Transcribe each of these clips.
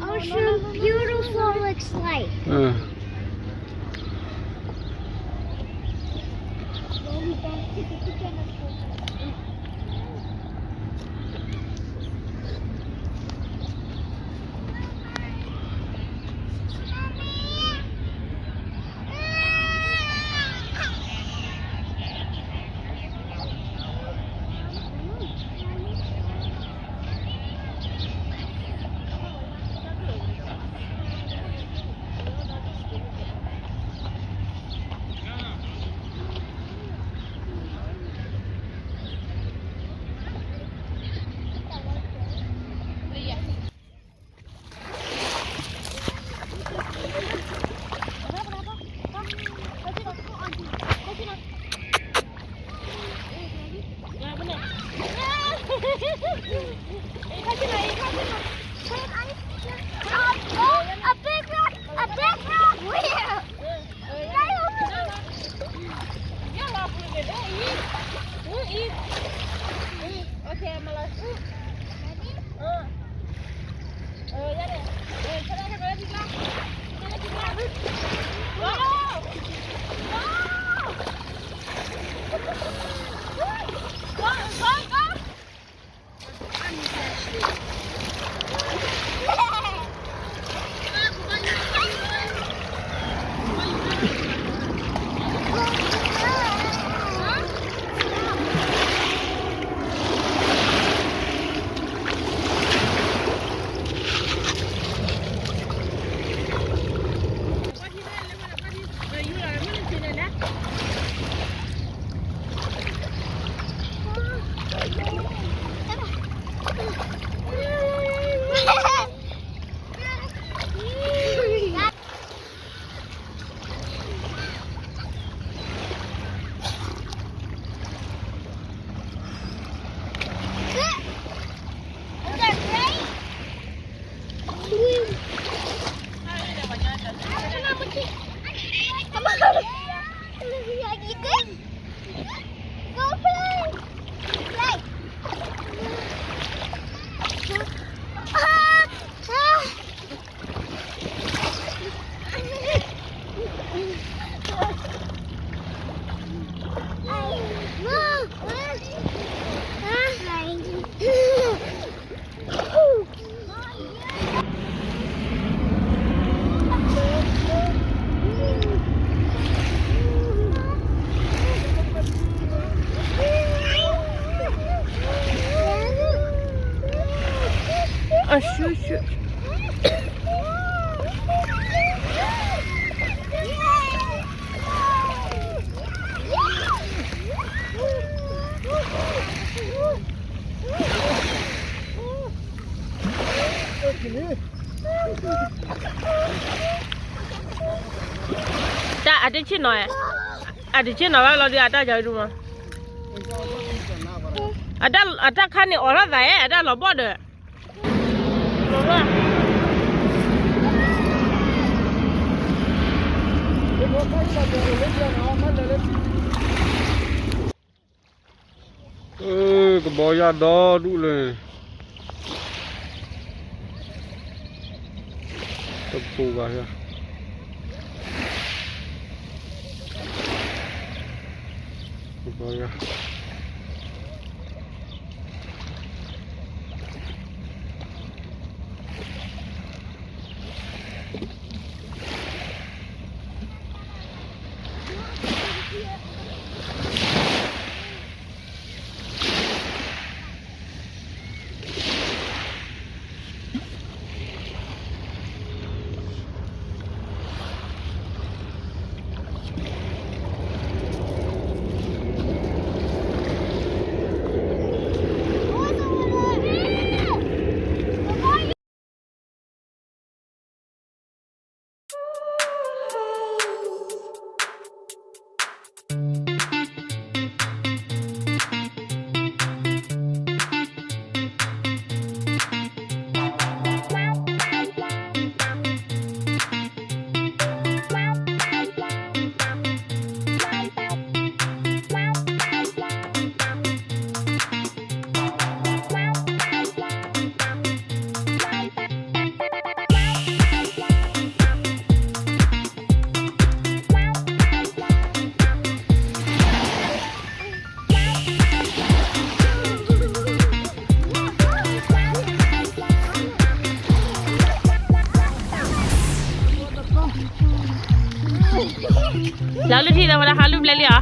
Ocean beautiful looks like. A big rock, a big rock. Where?တၢ်အတဆ့ၣ်နီၤ, အတဆ့ၣ်နီၤဘၣ်လီၤဒုး အတၢ်ကဒုမး, အတၢ်ခါန့ၣ်အိးထီၣ်သးဧဲ အတၢ်လီၤဘီၣ်ဒီး ကဘီယၢ်ဒီဒူၣ်လၢ, တပူၤဘၣ်ယၤ, ကဘီယၢ်. လၢလုၢ်ထံသဝဲဒၣ် ဟးလုၢ်ဘျဲလံဧါ.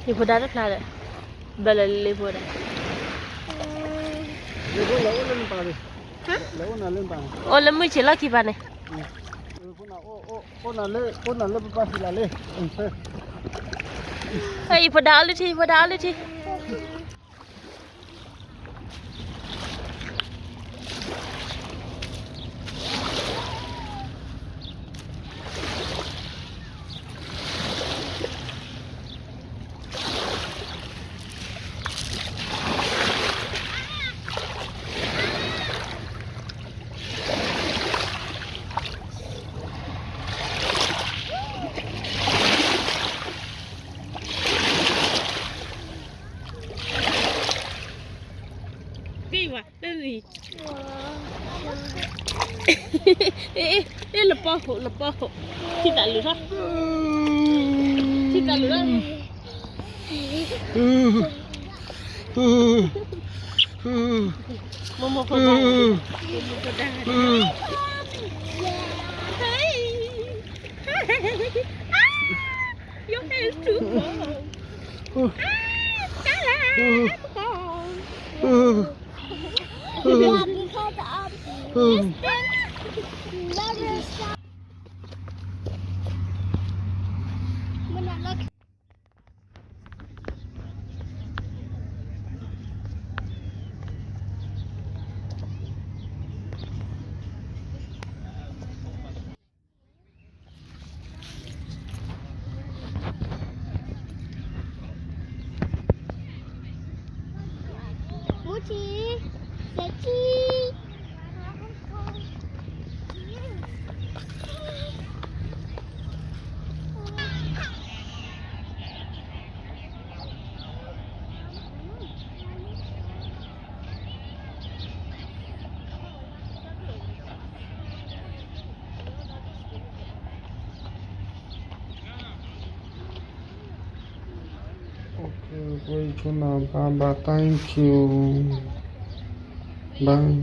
ယဖိဒါတဖျါဒီး ဘၣ်လၢလ့ဖိဒါ အိၣ်လၢမုၢ်ဆ့ၣ်လီၢ်ခံပၤန့ၣ် ယဖိဒါအီလုၢ်ထံ ယဖိဒါအီလုၢ်ထံ သ့ဝဲ လၢရံ လပီၢ်ဟိ လပီၢ်ဟိ ထံသးလူၤထီၣ် ထံသးလူၤထီၣ် မိၢ်မိၢ်ဖိဒါ မိၢ်မိၢ်ဖိဒါ Your hair is too long. Ah, Stella, come on. Yeah, because um, this thing, let me stop. When I look. Muchi, Sechi. Okay, bye bye, thank you. Bye.